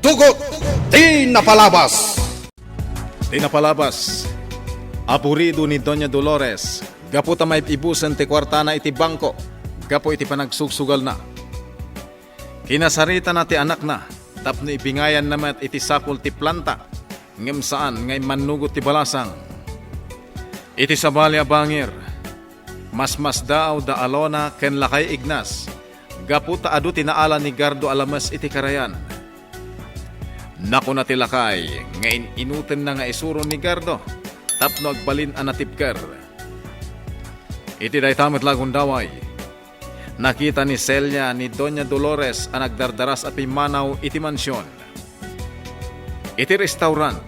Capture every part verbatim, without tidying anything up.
Tugot ti napalabas. Ti napalabas, aburido ni Doña Dolores gapu ta maib-ibusen ti kuartana iti bangko gapu iti panagsugsugalna. Kinasaritana ti anakna tapno ibingayanna met iti sakol ti planta, ngem saan nga immannugot ti balasang. Iti sabali a bangir, masmasdaaw da Alona ken lakay Ignas gapu ta adu ti naala ni Gardo a lames iti karayan. Nakuna ti lakay nga in-inutenna nga isuro ni Gardo tapno agbalin a natibker. Iti dayta met la a gundaway, nakita ni Celia ni Doña Dolores a nagdardaras a pimmanaw iti mansion. Iti restaurant,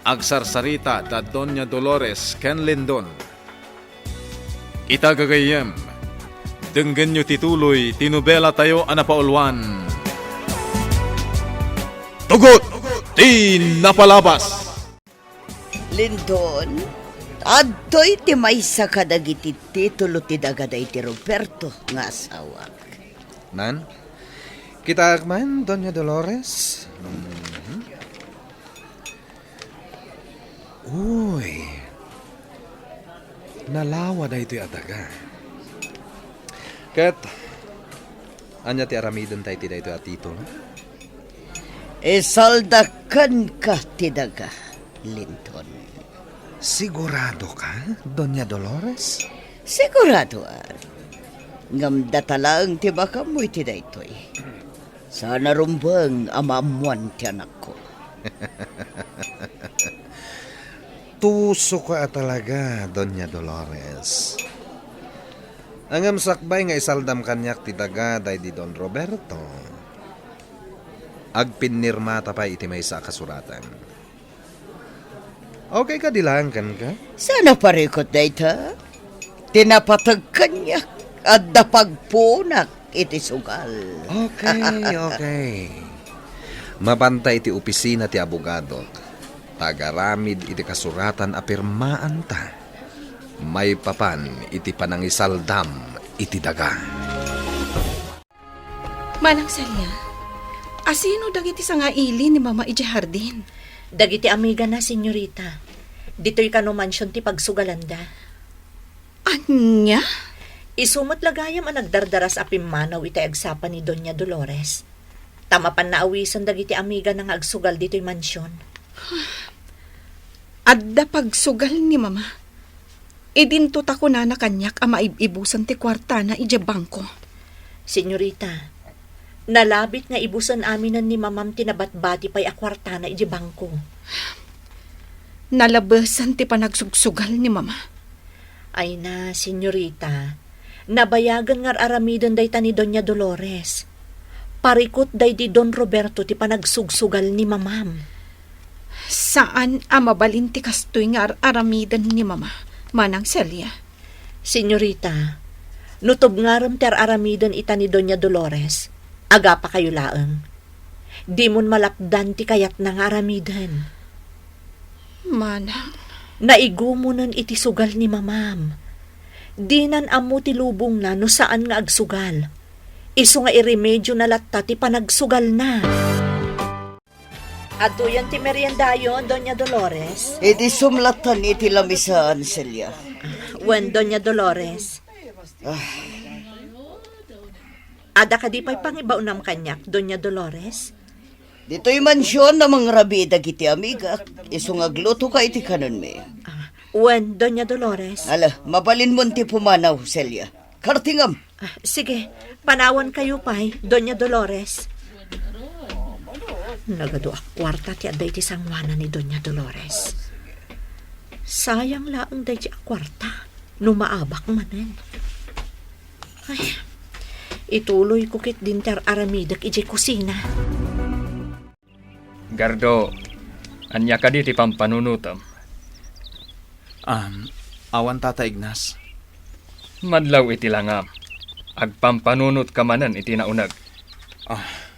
agsarsarita da Doña Dolores ken Lindon. Ita gagayyem, denggenyo ti tuloy ti nobelatayo a napauluan. Tugot ti napalabas. Lindon, adtoy ti maysa kadagiti titulo ti daga daydi Roberto nga asawak. Nan? Kitaak man, Doña Dolores. Mhm. Uy. Nalawa daytoy a daga. Ket, ania ti aramidenta iti daytoy a titulo? Isalda kenka ti daga, Lindon. Sigurado ka, Doña Dolores? Sigurado, ah. Ngem data laeng ti makaammo iti daytoy. Saan a rumbeng a maammoan ti anakko. Tuso ka a talaga, Doña Dolores. Ngem sakbay nga isaldam kaniak ti daga daydi Don Roberto, agpinnirmata pay iti maysa a kasuratan. Okay kadi laeng kenka? Saan a parikut dayta? Ti napateg kaniak, adda pagpuonak iti sugal. Okay, okay. Mabanta iti opisina ti abogadok, ta agaramid iti kasuratan a pirmaanta maipapan iti panangisaldam iti daga. Manang Celia, asino dagiti sangaili ni Mama idiay hardin? Dagiti amigana, senyorita. Ditoy kano mansion ti pagsugalanda. Ania? Isu met la gayam a nagdardaras a pimmanaw itay agsapa ni Doña Dolores. Ta mapan naawisen dagiti amigana nga agsugal ditoy mansion. Adda pagsugal ni Mama. Idinto ta kunana kaniak a maib-ibusen ti kuartana idiay bangko. Senyorita, nalabit nga ibusen aminen ni Mamam ti nabatbati pay a kuartana idiay bangko. Nalabesan ti panagsugsugal ni Mama. Ay na, senyorita, nabayagen nga ar-aramiden dayta ni Doña Dolores. Parikut daydi Don Roberto ti panagsugsugal ni Mamam. Saan a mabalin ti kastoy nga ar-aramiden ni Mama, Manang Celia. Senyorita, no tubngarem ti ar-aramiden ita ni Doña Dolores, agapakayo laeng. Dimon malapdan ti kayatna nga aramiden. Manang. Naigumonen iti sugal ni Mamam. Dinan ammo ti lubongna no saan nga agsugal. Isu nga iremedio na latta ti panagsugalna. Adtoyen ti meriendayon, Doña Dolores. Iti sumlatan iti lamisaan, Celia. Wen, Doña Dolores. Ah. Adda kadi pay pangibaonam kaniak, Doña Dolores? Ditoy mansion a mangrabii dagiti amigak, isu nga aglutoka iti kanenmi. Ah, wen, Doña Dolores. Ala, mabalinmon ti pumanaw, Celia. Kartingam. Ah, sige, panawankayo pay, Doña Dolores. Nagadu a kuarta ti adda iti sangoanan ni Doña Dolores. Sayang laeng daydi a kuarta no maabak manen. Ay, ituloyko ketdin ti ar-aramidek idiay kusina. Gardo, ania kadi ti pampanunotem? Um, awan, Tata Ignas. Madlaw iti langam, agpampanunotka manen iti nauneg. Ah.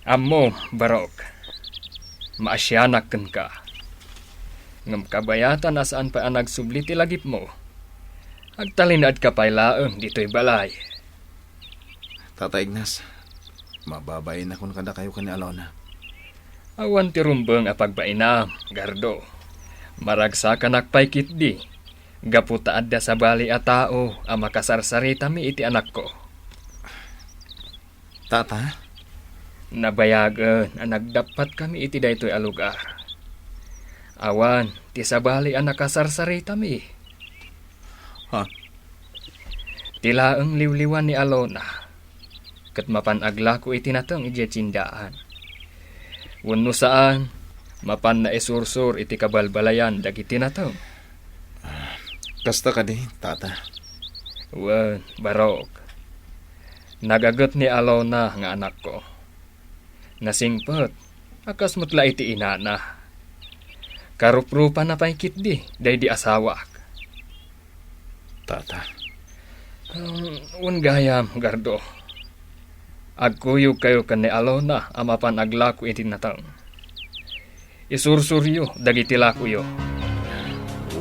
Ammom, Barok, maasianak kenka. Ngem kabayatan a saan pay a nagsubli ti lagipmo, agtalinaedka pay laeng ditoy balay. Tata Ignas, Mababainakon kadakayo ken ni Alona. Awan ti rumbeng a pagbainam, Gardo. Maragsakanak pay ketdi, gapu ta adda sabali a tao a makasarsaritami iti anakko. Tata? Nabayagen a nagdappatkami iti daytoy a lugar. Awan ti sabali a nakasarsaritami. Ha? Ti laeng liwliwan ni Alona, ket mapan aglako iti nateng idiay tiendaan. Wenno saan, mapan naisursor iti kabalbalayan dagiti nateng. Ah, kasta kadi, Tata? Wen, Barok. Nagaget ni Alona nga anakko. Nasingpet, a kas met la iti inana. Karuprupana pay ketdi daydi asawak. Tata. Um, wen gayam, Gardo. Agkuyogkayo ken ni Alona a mapan aglako iti nateng. Isursuryo dagiti lakoyo.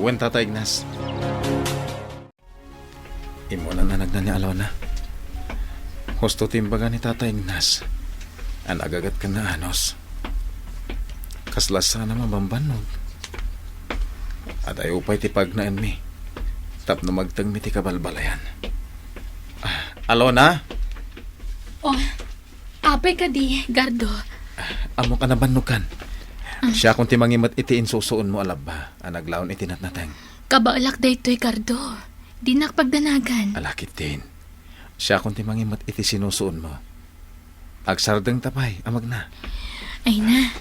Wen, Tata Ignas. Immuna a nagna ni Alona. Husto ti imbaga ni Tata Ignas a nagaget ken naanus. Kasla saan a mabambannog. Adayo pay ti pagnaenmi tapno magtengmi ti kabalbalayan. Ah, Alona? Oh, apay kadi, Gardo? Ah, ammok a nabannogkan. Ah. Siakon ti mangimmet iti insusuonmo a labba a naglaon iti natnateng. Kabaelak daytoy, Gardo. Dinak pagdanagan. Ala ketdin. Siakon ti mangimmet iti sinusuonmo. Agsardengta pay a magna. Ay na,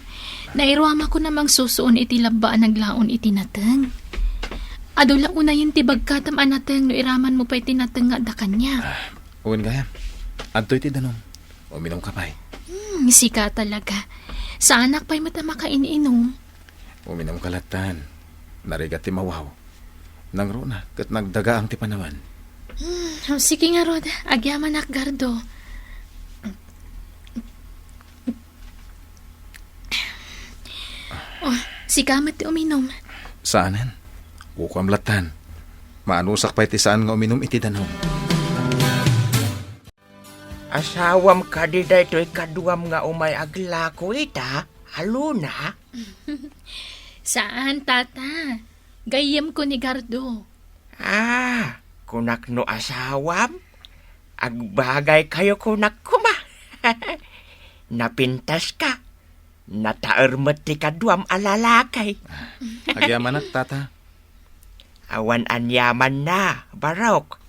nairuamakon a mangsusuon iti labba a naglaon iti nateng. Adu la unayen ti bagkatam a nateng no iramanmo pay ti nateng nga adda kaniak. Ah, wen gayam. Adtoy ti danum. Uminumka pay. Hmm, sika talaga. Saanak pay met a makain-inum. Uminumka lattan. Narigat ti mawaw. Nangruna ket nagdagaang ti panawen. Hmm, sige ngarud, agyamanak, Gardo. Oh, sika met ti uminum. Saanen. Kukuam lattan. Maanusak pay ti saan nga uminum iti danum. Asawam kadi daytoy kaduam nga umay aglako ita, Alona? Saan, Tata. Gayyemko ni Gardo. Ah, kunak no asawam? Agbagaykayo kunak koma. Napintaska. Nataer met ti kaduam a lalaki. Agyamanak, Tata. Awan aniamanna, Barok.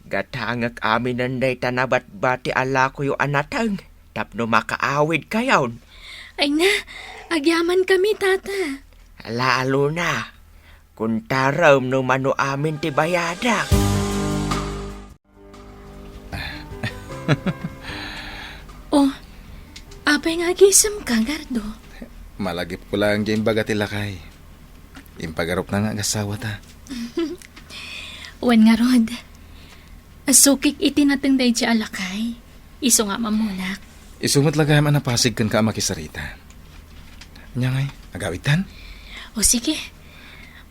Gatangek aminen dayta nabatbati a lakoyo a nateng tapno makaawidkayon. Ay na, agyamankami, Tata. Ala, Alona, kuntarem no mano amin ti bayadak. Oh, apay nga agisemka, Gardo? Malagipko laeng diay imbaga ti lakay. Impagarupna nga agasawata. Wen ngarud, sukik iti nateng daydiay a lakay. Isu nga ammonak. Isu met la gayam a napasig kenka a makisarita. Ania ngay, agawidtan? O sige.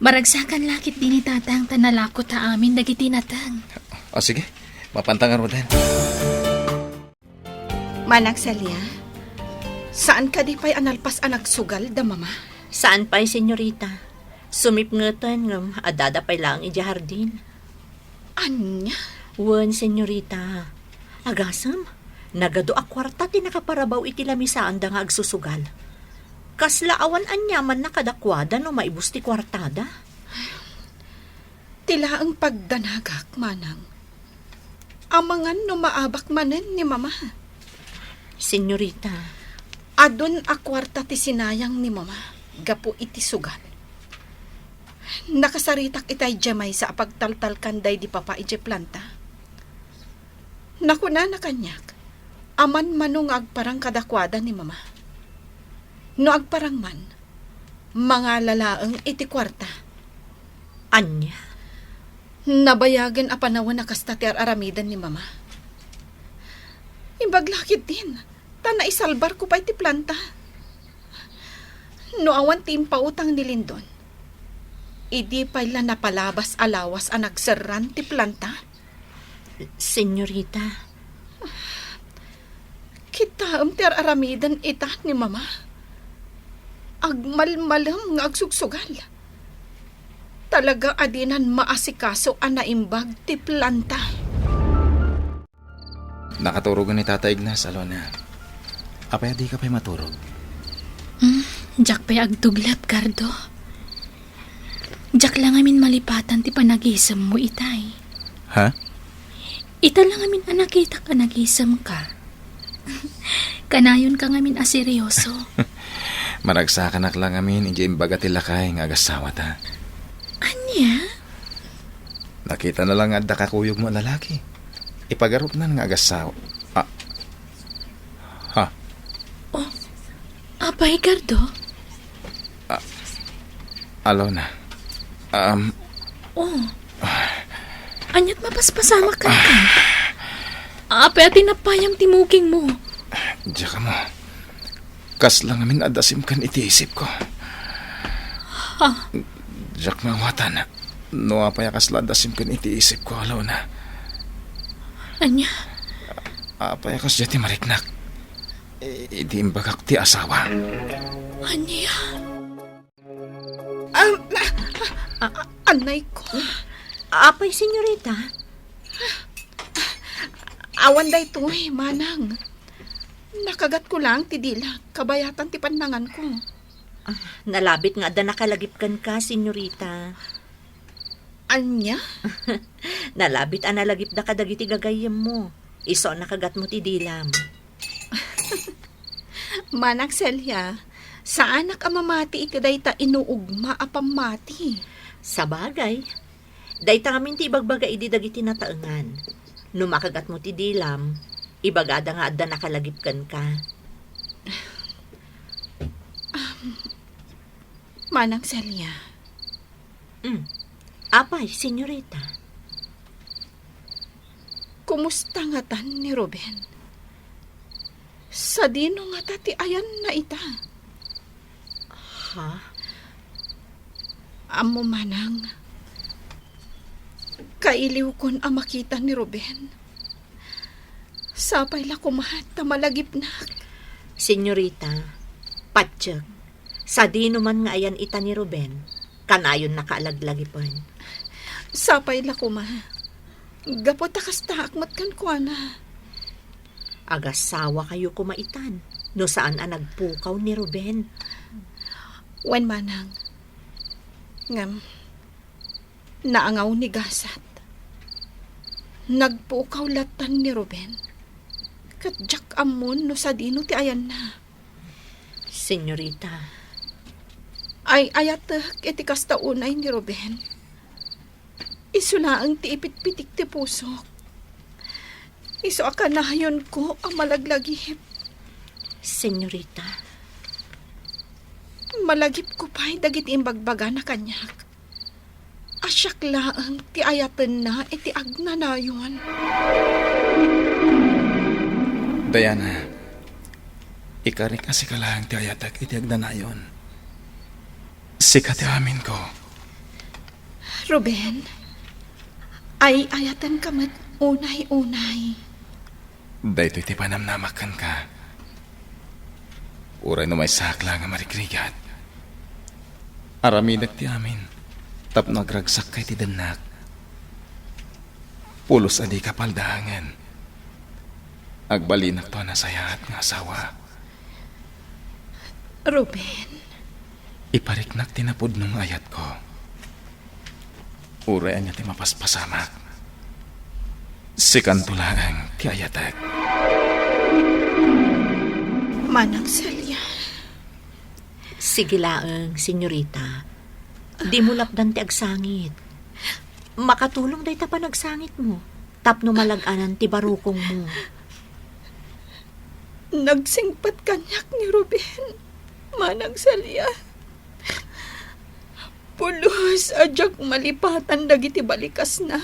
Maragsakan la ketdi ni Tatang ta nalako ta amin dagiti nateng. O sige, mapanta ngaruden. Manang Celia, saan kadi pay a nalpas a nagsugal da Mama? Saan pay, senyorita. Sumipngeten ngem addada pay laeng idiay hardin. Ania? Wen, senyorita. Agasem, nagadu a kuarta ti nakaparabaw iti lamisaanda nga agsusugal. Kasla awan aniamanna kadakuada no maibus ti kuartada. Ti laeng pagdanagak, Manang. Amangan no maabak manen ni Mama. Senyorita. Adun a kuarta ti sinayang ni Mama gapu iti sugal. Nakasaritak itay diay maysa a pagtaltalkan daydi Papa idiay planta. Nakunana kaniak, aman mano nga agparang kadakuada ni Mama. No agparang man, mangala laeng iti kuarta. Ania? Nabayagen a panawen a kasta ti ar-aramiden ni Mama. Imbag la ketdin, ta naisalbarko pay ti planta. No awan ti impautang ni Lindon, idi pay la napalabas a lawas a nagserran ti planta. Senyorita. Ittaem ti ar-aramiden ita ni Mama. Agmalmalem nga agsugsugal. Talaga a dinan maasikaso a naimbag ti planta. Nakaturog ni Tata Ignas, Alona. Apay a dika pay maturog? Hmm, diak pay agtuglep, Gardo. Diak la ngamin malipatan ti panagisemmo itay. Ha? Ita la ngamin a nakitak a nagisemka. Kanayonka ngamin a seryoso. Maragsakanak la ngamin idiay imbaga ti lakay nga agasawata. Ania? Nakitana la nga adda kakuyogmo a lalaki. Ipagarupnan nga agasawa. Ah. Ha? Oh, apay, Gardo? Ah, Alona. Um, Oh. Aniat mapaspasamak kenka? Apay a tinapayam ti mugingmo? Diak ammo. Kasla ngamin a dasim ken iti isipko. Ha? Diak maawatan no apay a kasla a dasim ken iti isipko, Alona. Ania? Apay a kasdiay ti mariknak i-, idi imbagak ti asawa? Ania? Ah, ah, ah, anay ko. Apay, senyorita? Awan daytoy, manang. Nakagatko lang ti dilak, kabayatan ti pannanganko. Ah, nalabit nga adda nakalagip kenka, senyorita. Ania? Nalabit a nalagipda kadagiti gagayyemmo. Isu a nakagatmo ti dilam. Manang Celia, saanak a mamati iti dayta inuugma a pammati. Sabagay, dayta ngamin ti ibagbaga idi dagiti nataengan. No makagatmo ti dilam, ibagada nga adda nakalagip kenka. Manang Celia. Mm. Apay, senyorita? Kumusta ngatan ni Ruben? Sadino ngata ti ayanna ita? Ha? Ammo manang, kailiwkon a makita ni Ruben. Sapay la koma ta malagipnak. Senyorita, patiek, sadino man nga ayan ita ni Ruben, kanayonnaka a laglagipen. Sapay la koma. Gapu ta kastaak met kenkuana. Agasawakayo koma itan, no saan a nagpukaw ni Ruben. Wen manang. Ngem, naangaw ni gasat. Nagpukaw lattan ni Ruben. Ket diak ammon no sadino ti ayanna. Senyorita. Ay-ayatek iti kasta unay ni Ruben. Isu laeng ti ipitpitik ti pusok. Isu a kanayonko a malaglagip. Senyorita. Malagipko pay dagiti imbagbagana kaniak. A siak laeng ti ayatenna iti agnanayon. Diana, ikarik a sika laeng ti ayatek iti agnanayon. Sika ti aminko. Ruben, ay-ayatenka met unay-unay. Daytoy ti panamnamak kenka. Uray no maysaak la nga marigrigat, aramidek ti amin tapno agragsakka iti dennak. Pulos a dika paldaangen. Agbalinakto a nasayaat nga asawa. Ruben. Ipariknak ti napudno nga ayatko. Uray ania ti mapaspasamak, sikanto laeng ti ayatek. Manang Celia. Sige laeng, senyorita. Dimo lapdan ti agsangit. Makatulong dayta panagsangitmo tapno malag-anan ti barukongmo. Nagsingpet kaniak ni Ruben, Manang Celia. Pulos a diak malipatan dagiti balikasna.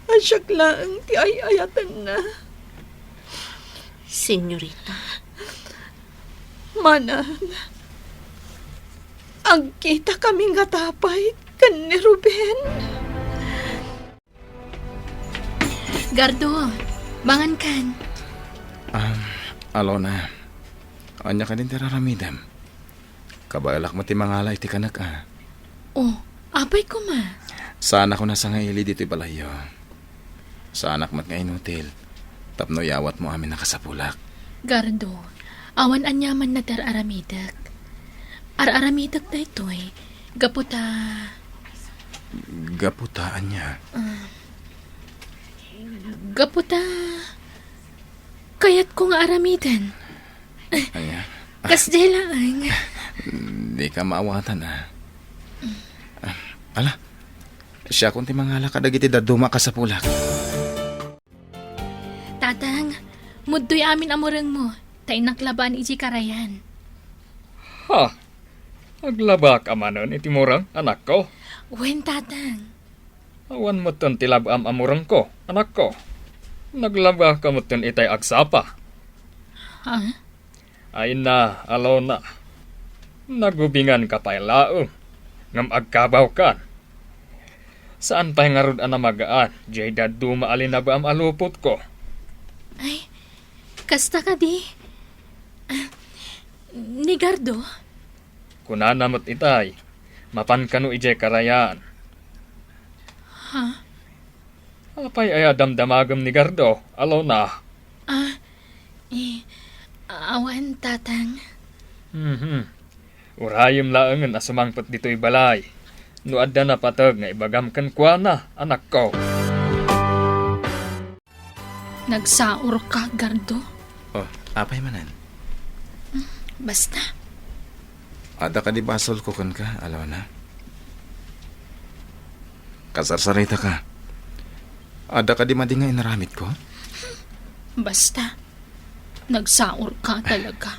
A siak laeng ti ay-ayatenna. Senyorita. Manang, agkitakami ngata pay ken ni Ruben. Gardo, mangankan. Um, Alona, ania kadin ti ar-aramidem? Kabaelak met ti mangala iti kanek a. Oh, apay koma? Saanak a nasangngeg idi ditoy balayyo. Saanak met nga inutil tapno iyawatmo amin a kasapulak. Gardo, awan aniamanna ti ar-aramidek. Ar-aramidek daytoy gapu ta Gapu ta ania? Ah, gapu ta kayatko nga aramiden. Ania? Kasdiay laeng. Dika maawatan a. Ala, siakon ti mangala kadagiti dadduma a kasapulak. Tatang, mudtoy amin a murengmo, ta innak labaen idiay karayan. Ha? Aglabaka manen iti mureng, anakko? Wen, Tatang. Awan metten ti lab-am a murengko, anakko. Naglabaka metten itay agsapa. Ha? Ay na, Alona. Nagubinganka pay laeng, ngem agkabawkan. Saan pay ngarud a namagaan diay dadduma a linab-am a lupotko. Ay, kasta kadi? Ah, ni Gardo? Kunana met itay, mapan kano idiay karayan. Ha? Apay aya damdamagem ni Gardo, Alona? Ah, eh, awan, Tatang. Mhm. Urayem laengen a sumangpet ditoy balay. No adda napateg nga ibagam kenkuana, anakko. Nagsaurka, Gardo? Oh, apay manen? Basta. Adda kadi basolko kenka, Alona? Kasarsaritaka. Adda kadi madi nga inaramidko? Basta. Nagsaurka talaga.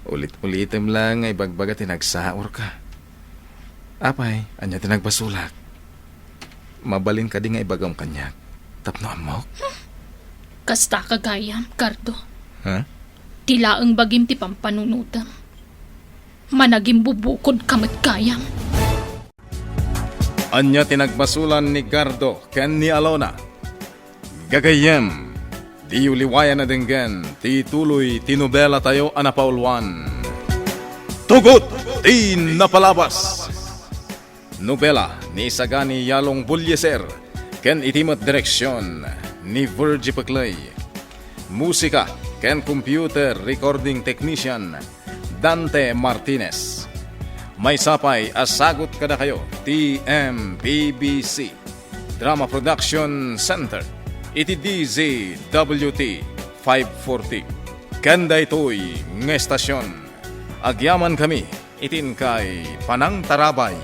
Ulit-ulitem laeng nga ibagbaga ti nagsaurka. Apay, ania ti nagbasolak? Mabalin kadi nga ibagam kaniak tapno ammok? Kastaka gayam, Gardo. Ha? Ti laeng bagim ti pampanunotem. Managimbubukod ka met gayam. Ania ti nagbasolan ni Gardo ken ni Alona? Gagayyem, diyo liwayan a denggen ti tuloy ti nobelatayo a napauluan, Tugot ti Napalabas. Nobela ni Isagani Yalong Bullieser ken iti met direksion ni Virgie Pecley. Musika ken computer recording technician, Dante Martinez. Maysa pay a sagut kadakayo ti M P B C Drama Production Center iti D Z W T five forty. Ken daytoy nga estasion, agyamankami iti inkay panangtarabay